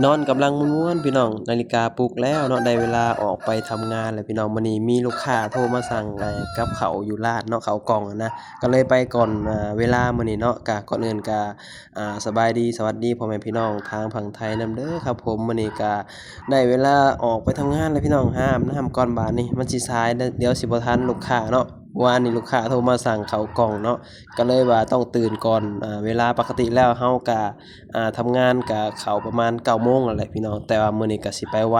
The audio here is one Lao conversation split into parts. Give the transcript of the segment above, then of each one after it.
ນອນກຳລັງມ່ວນໆ ພີ່ນ້ອງ, ນາລິກາປຸກແລ້ວເນາະ, ໄດ້ເວລາອອກໄປທຳງານແລ້ວພີ່ນ້ອງ. ມື້ນີ້ມີລູກຄ້າໂທມາສັ່ງ ເອີ ກັບເຂົ້າຢູ່ຮ້ານເນາະ, ເຂົ້າກ່ອງນະ, ກໍເລີຍໄປກ່ອນ ເອີ ເວລາມື້ນີ້ເນາະ. ກະກ່ອນອື່ນກະ ອາ ສະບາຍດີ ສະຫວັດດີພໍ່ແມ່ພີ່ນ້ອງທາງຝັ່ງໄທນຳເດີຄັບຜົມ. ມື້ນີ້ກະໄດ້ເວລາອອກໄປທຳງານແລ້ວພີ່ນ້ອງ, ຫາອາບນ້ຳກ່ອນບາດນີ້ ມັນຊິສາຍ ດ- ດຽວຊິບໍ່ທັນລູກຄ້າເນາະ. ເມື່ອວານນີ້ລູກຄ້າໂທມາສັ່ງເຂົ້າກ່ອງເນາະ, ກໍເລີຍວ່າຕ້ອງຕື່ນກ່ອນ ອາ ເວລາ. ປົກກະຕິແລ້ວເຮົາກະ ອາ ທຳງານກະເຂົ້າປະມານເກົ້າໂມງນັ້ນແຫຼະພີ່ນ້ອງ, ແຕ່ວ່າມື້ນີ້ກະຊິໄປໄວ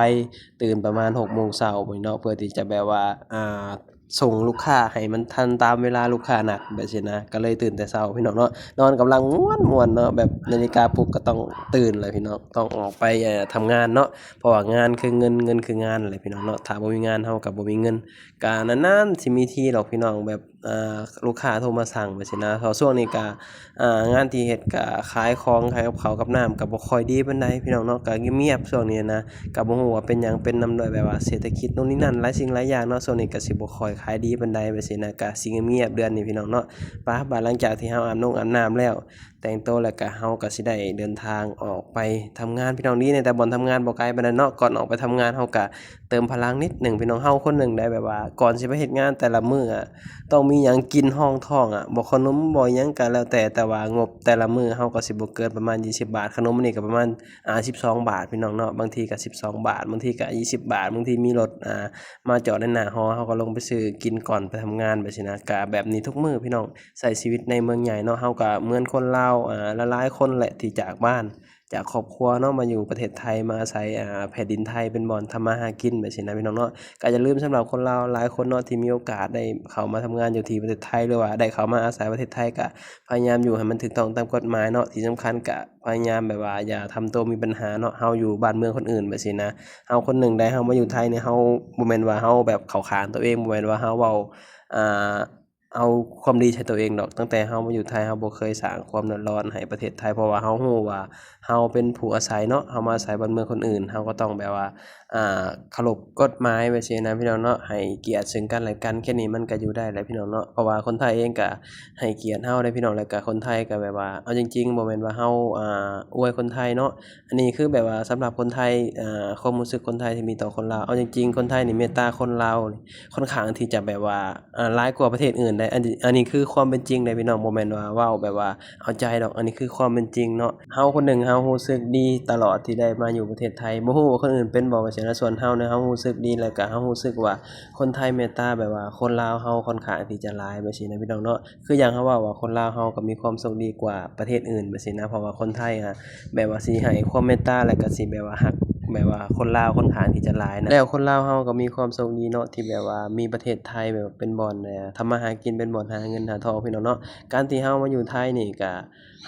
ຕື່ນປະມານຫົກໂມງເຊົ້າພຸ້ນເນາະ, ເພື່ອທີ່ຈະແບບວ່າ ອາ ສົ່ງລູກຄ້າໃຫ້ມັນທັນຕາມເວລາລູກຄ້ານັດແບບຊີ້ນະ, ກໍເລີຍຕື່ນແຕ່ເຊົ້າພີ່ນ້ອງເນາະ. ນອນກຳລັງມ່ວນໆເນາະ, ແບບນາລິກາປຸກກໍຕ້ອງຕື່ນແຫຼະພີ່ນ້ອງ, ຕ້ອງອອກໄປ ເອີ ທຳງານເນາະ, ເພາະວ່າງານຄືເງິນ ເງິນຄືງານແຫຼະພີ່ນ້ອງເນາະ. ຖ້າບໍ່ມີງານເຮົາກໍບໍ່ມີເງິນ. ກະນານໆຊິມີທີດອກພີ່ນ້ອງ, ແບບ ເອີ ລູກຄ້າໂທມາສັ່ງແບບຊີ້ນະ. ເພາະຊ່ວງນີ້ກະ ເອີ ງານທີ່ເຮັດກະຂາຍຂອງ ຂາຍກັບເຂົ້າກັບນ້ຳ ກະບໍ່ຄ່ອຍດີປານໃດພີ່ນ້ອງເນາະ, ກະງຽບໆຊ່ວງນີ້ນະ. ກະບໍ່ຮູ້ວ່າເປັນຫຍັງ, ເປັນນຳດ້ວຍແບບວ່າເສດຖະກິດໂນ່ນນີ້ນັ້ນ ຫຼາຍສິ່ງຫຼາຍຢ່າງເນາະ, ຊ່ວງນີ້ກະຊິບໍ່ຄ່ອຍຂາຍດີປານໃດແບບຊີ້ນະ, ກະຊິງຽບໆເດືອນນີ້ພີ່ນ້ອງເນາະ. ປະ ບາດຫຼັງຈາກທີ່ເຮົາອາບນົງອາບນ້ຳແລ້ວ ແຕ່ງໂຕແລ້ວກະ ເຮົາກະຊິໄດ້ເດີນທາງອອກໄປທຳງານພີ່ນ້ອງ. ດີໃນແຕ່ບ່ອນທຳງານບໍ່ໄກປານໃດເນາະ, ກ່ອນອອກໄປທຳງານເຮົາກະເຕີມພະລັງນິດໜຶ່ງພີ່ນ້ອງ. ເຮົາຄົນໜຶ່ງໄດ້ແບບວ່າ ກ່ອນຊິໄປເຮັດງານແຕ່ລະມື້ອະ ຕ້ອງມີຫຍັງກິນຮອງທ້ອງອະ, ບໍ່ຂະໜົມບໍ່ຫຍັງກະແລ້ວແຕ່, ແຕ່ວ່າງົບແຕ່ລະມື້ເຮົາກໍຊິບໍ່ເກີນປະມານຊາວບາດ, ຂະໜົມນີ້ກໍປະມານ ອາ ສິບສອງບາດພີ່ນ້ອງເນາະ, ບາງທີກໍສິບສອງບາດ, ບາງທີກໍຊາວບາດ, ບາງທີມີລົດ ອາ ມາຈອດໃນໜ້າຫໍ ເຮົາກໍລົງໄປຊື້ກິນກ່ອນໄປທຳງານແບບຊີ້ນະ. ກະແບບນີ້ທຸກມື້ພີ່ນ້ອງ, ໃຊ້ຊີວິດໃນເມືອງໃຫຍ່ເນາະ, ເຮົາກໍເໝືອນຄົນລາວ ອາ ຫຼາຍໆຄົນແຫຼະ ທີ່ຈາກບ້ານຈາກຄອບຄົວເນາະ ມາຢູ່ປະເທດໄທ ມາອາໄສ ອາ ແຜ່ນດິນໄທເປັນບ່ອນທຳມາຫາກິນແບບຊີ້ນະພີ່ນ້ອງເນາະ. ກໍຢ່າລືມສຳລັບຄົນລາວຫຼາຍຄົນເນາະ ທີ່ມີໂອກາດໄດ້ເຂົ້າມາທຳງານຢູ່ທີ່ປະເທດໄທ ຫຼືວ່າໄດ້ເຂົ້າມາອາໄສປະເທດໄທ ກໍພະຍາຍາມຢູ່ໃຫ້ມັນຖືກຕ້ອງຕາມກົດໝາຍເນາະ. ທີ່ສຳຄັນກໍພະຍາຍາມແບບວ່າຢ່າທຳໂຕມີບັນຫາເນາະ, ເຮົາຢູ່ບ້ານເມືອງຄົນອື່ນແບບຊີ້ນະ. ເຮົາຄົນໜຶ່ງໃດ ເຮົາມາຢູ່ໄທນີ້ ເຮົາບໍ່ແມ່ນວ່າເຮົາແບບເຂົ້າຂ້າງໂຕເອງ, ບໍ່ແມ່ນວ່າເຮົາເວົ້າ ອາ ເອົາຄວາມດີໃສ່ໂຕເອງດອກ. ຕັ້ງແຕ່ເຮົາມາຢູ່ໄທ ເຮົາບໍ່ເຄີຍສ້າງຄວາມເດືອດຮ້ອນໃຫ້ປະເທດໄທ, ເພາະວ່າເຮົາຮູ້ວ່າເຮົາເປັນຜູ້ອາໄສເນາະ, ເຮົາມາອາໄສບ້ານເມືອງຄົນອື່ນ ເຮົາກໍຕ້ອງແບບວ່າ ອາ ເຄົາລົບກົດໝາຍແບບຊີ້ນະພີ່ນ້ອງເນາະ, ໃຫ້ກຽດເຊິ່ງກັນແລະກັນ. ແຄ່ນີ້ມັນກໍຢູ່ໄດ້ແຫຼະພີ່ນ້ອງເນາະ, ເພາະວ່າຄົນໄທເອງກໍໃຫ້ກຽດເຮົາເດ້ພີ່ນ້ອງ. ແລ້ວກໍຄົນໄທກໍແບບວ່າ ເອົາຈິງໆ ບໍ່ແມ່ນວ່າເຮົາ ອາ ອວຍຄົນໄທເນາະ, ອັນນີ້ຄືແບບວ່າສຳລັບຄົນໄທ ເອີ ຄວາມຮູ້ສຶກຄົນໄທທີ່ມີຕໍ່ຄົນລາວ. ເອົາຈິງໆ ຄົນໄທນີ້ເມດຕາຄົນລາວ ຄ່ອນຂ້າງທີ່ຈະແບບວ່າ ເອີ ຫຼາຍກວ່າປະເທດອື່ນໄດ໋. ອັນ ອັນນີ້ຄືຄວາມເປັນຈິງເດ້ພີ່ນ້ອງ, ບໍ່ແມ່ນວ່າເວົ້າແບບວ່າເອົາໃຈດອກ, ອັນນີ້ຄືຄວາມເປັນຈິງເນາະ. ເຮົາຄົນໜຶ່ງ ເຮົາຮູ້ສຶກດີຕະຫຼອດທີ່ໄດ້ມາຢູ່ປະເທດໄທ, ບໍ່ຮູ້ວ່າຄົນອື່ນເປັນບໍ່ວ່າຊັ້ນນະ. ສ່ວນເຮົານີ້ ເຮົາຮູ້ສຶກດີ ແລ້ວກະເຮົາຮູ້ສຶກວ່າຄົນໄທເມດຕາແບບວ່າຄົນລາວເຮົາຄ່ອນຂ້າງທີ່ຈະຫຼາຍແບບຊີ້ນະພີ່ນ້ອງເນາະ. ຄືຢ່າງເຮົາເວົ້າວ່າຄົນລາວເຮົາກໍມີຄວາມໂຊກດີກວ່າປະເທດອື່ນແບບຊີ້ນະ, ເພາະວ່າຄົນໄທອະ ແບບວ່າຊິໃຫ້ຄວາມເມດຕາ ແລ້ວກໍຊິແບບວ່າຮັກ ແບບວ່າຄົນລາວຄ່ອນຂ້າງທີ່ຈະຫຼາຍນະ. ແລ້ວຄົນລາວເຮົາກໍມີຄວາມໂຊກດີເນາະ ທີ່ແບບວ່າມີປະເທດໄທແບບເປັນບ່ອນ ເອີ ທຳມາຫາກິນ ເປັນບ່ອນຫາເງິນຫາທອງພີ່ນ້ອງເນາະ. ການທີ່ເຮົາມາຢູ່ໄທນີ້ກະ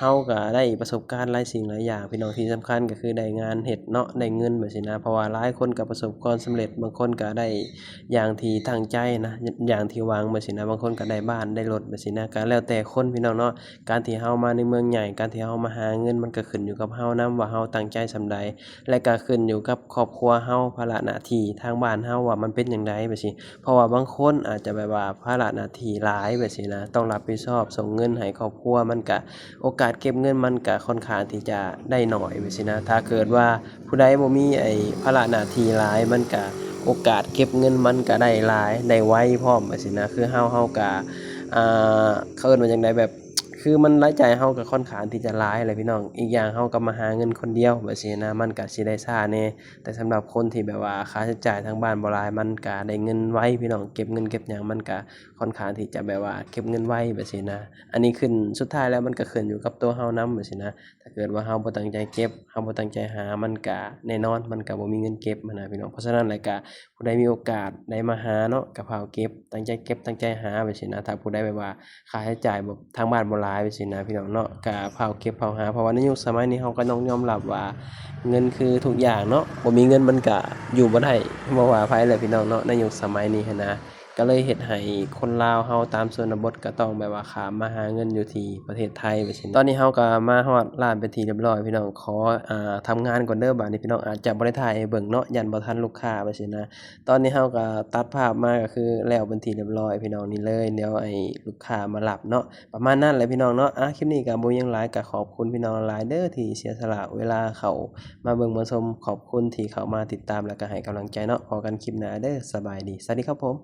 ເຮົາກະໄດ້ປະສົບການຫຼາຍສິ່ງຫຼາຍຢ່າງພີ່ນ້ອງ, ທີ່ສຳຄັນກໍຄືໄດ້ງານເຮັດເນາະ ໄດ້ເງິນແບບຊີ້ນະ. ເພາະວ່າຫຼາຍຄົນກໍປະສົບຄວາມສຳເລັດ, ບາງຄົນກໍໄດ້ຢ່າງທີ່ຕັ້ງໃຈນະ ຢ່າງທີ່ຫວັງແບບຊີ້ນະ, ບາງຄົນກໍໄດ້ບ້ານໄດ້ລົດແບບຊີ້ນະ. ກໍແລ້ວແຕ່ຄົນພີ່ນ້ອງເນາະ, ການທີ່ເຮົາມາໃນເມືອງໃຫຍ່ ການທີ່ເຮົາມາຫາເງິນ ມັນກໍຂຶ້ນຢູ່ກັບເຮົານຳວ່າເຮົາຕັ້ງໃຈສ່ຳໃດ ແລະກໍຂຶ້ນຢູ່ກັບຄອບຄົວເຮົາ ພາລະໜ້າທີ່ທາງບ້ານເຮົາວ່າມັນເປັນຈັ່ງໃດແບບຊີ້. ເພາະວ່າບາງຄົນອາດຈະແບບວ່າພາລະໜ້າທີ່ຫຼາຍແບບຊີ້ນະ, ຕ້ອງຮັບຜິດຊອບສົ່ງເງິນໃຫ້ຄອບຄົວ, ມັນກະ ໂອກາດເກັບເງິນມັນກະຄ່ອນຂ້າງທີ່ຈະໄດ້ໜ້ອຍແບບຊີ້ນະ. ຖ້າເກີດວ່າຜູ້ໃດບໍ່ມີໄອ້ພາລະໜ້າທີ່ຫຼາຍ ມັນກະໂອກາດເກັບເງິນມັນກະໄດ້ຫຼາຍ ໄດ້ໄວພ້ອມແບບຊີ້ນະ. ຄືເຮົາ ເຮົາກະ ອ່າ ເຂົາເອີ້ນວ່າຈັ່ງໃດ ແບບ ຄືມັນລາຍຈ່າຍເຮົາກໍຄ່ອນຂ້າງທີ່ຈະຫຼາຍແຫຼະພີ່ນ້ອງ, ອີກຢ່າງເຮົາກໍມາຫາເງິນຄົນດຽວແບບຊີ້ນະ, ມັນກໍຊິໄດ້ຊ້າແດ່. ແຕ່ສຳລັບຄົນທີ່ແບບວ່າຄ່າໃຊ້ຈ່າຍທາງບ້ານບໍ່ຫຼາຍ ມັນກໍໄດ້ເງິນໄວພີ່ນ້ອງ, ເກັບເງິນເກັບຫຍັງມັນກໍຄ່ອນຂ້າງທີ່ຈະແບບວ່າເກັບເງິນໄວແບບຊີ້ນະ. ອັນນີ້ຂຶ້ນ ສຸດທ້າຍແລ້ວມັນກໍຂຶ້ນຢູ່ກັບຕົວເຮົານຳແບບຊີ້ນະ. ຖ້າເກີດວ່າເຮົາບໍ່ຕັ້ງໃຈເກັບ ເຮົາບໍ່ຕັ້ງໃຈຫາ ມັນກະແນ່ນອນ ມັນກະບໍ່ມີເງິນເກັບຫັ້ນນະພີ່ນ້ອງ. ເພາະສະນັ້ນແຫຼະ ກະຜູ້ໃດມີໂອກາດໄດ້ມາຫາເນາະ ກະພາວເກັບ ຕັ້ງໃຈເກັບຕັ້ງໃຈຫາແບບຊີ້ນະ. ຖ້າຜູ້ໃດແບບວ່າຄ່າໃຊ້ຈ່າຍບໍ່ ທາງບ້ານບໍ່ຫຼາຍແບບຊີ້ນະພີ່ນ້ອງເນາະ ກະພາວເກັບພາວຫາ. ເພາະວ່າໃນຍຸກສະໄໝນີ້ ເຮົາກໍຕ້ອງຍອມຮັບວ່າເງິນຄືທຸກຢ່າງເນາະ, ບໍ່ມີເງິນມັນກະຢູ່ບໍ່ໄດ້ ບໍ່ວ່າໃຜແຫຼະພີ່ນ້ອງເນາະ ໃນຍຸກສະໄໝນີ້ຫັ້ນນະ. ກໍເລີຍເຮັດໃຫ້ຄົນລາວເຮົາຕາມຊົນນະບົດກໍຕ້ອງແບບວ່າຂ້າມມາຫາເງິນຢູ່ທີ່ປະເທດໄທວ່າຊັ້ນ. ຕອນນີ້ເຮົາກໍມາຮອດຮ້ານເປັນທີ່ຮຽບຮ້ອຍພີ່ນ້ອງ. ຂໍ ອ່າ ທຳງານກ່ອນເດີ ບາດນີ້ພີ່ນ້ອງ ອາດຈະບໍ່ໄດ້ຖ່າຍໃຫ້ເບິ່ງເນາະ ຢ້ານບໍ່ທັນລູກຄ້າວ່າຊັ້ນນະ. ຕອນນີ້ເຮົາກໍຕັດພາບມາກໍຄືແລ້ວເປັນທີ່ຮຽບຮ້ອຍພີ່ນ້ອງ ນີ້ເລີຍ ດຽວໃຫ້ລູກຄ້າມາຮັບເນາະ. ປະມານນັ້ນແຫຼະພີ່ນ້ອງເນາະ. ອາ ຄລິບນີ້ກໍບໍ່ມີຫຍັງຫຼາຍ ກໍຂອບຄຸນພີ່ນ້ອງຫຼາຍເດີທີ່ເສຍສະຫຼະເວລາເຂົ້າມາເບິ່ງມາຊົມ. ຂອບຄຸນທີ່ເຂົ້າມາຕິດຕາມ ແລ້ວກໍໃຫ້ກຳລັງໃຈເນາະ. ພໍ້ກັນຄລິບໜ້າເດີ. ສະບາຍດີ. ສະຫວັດດີຄັບຜົມ.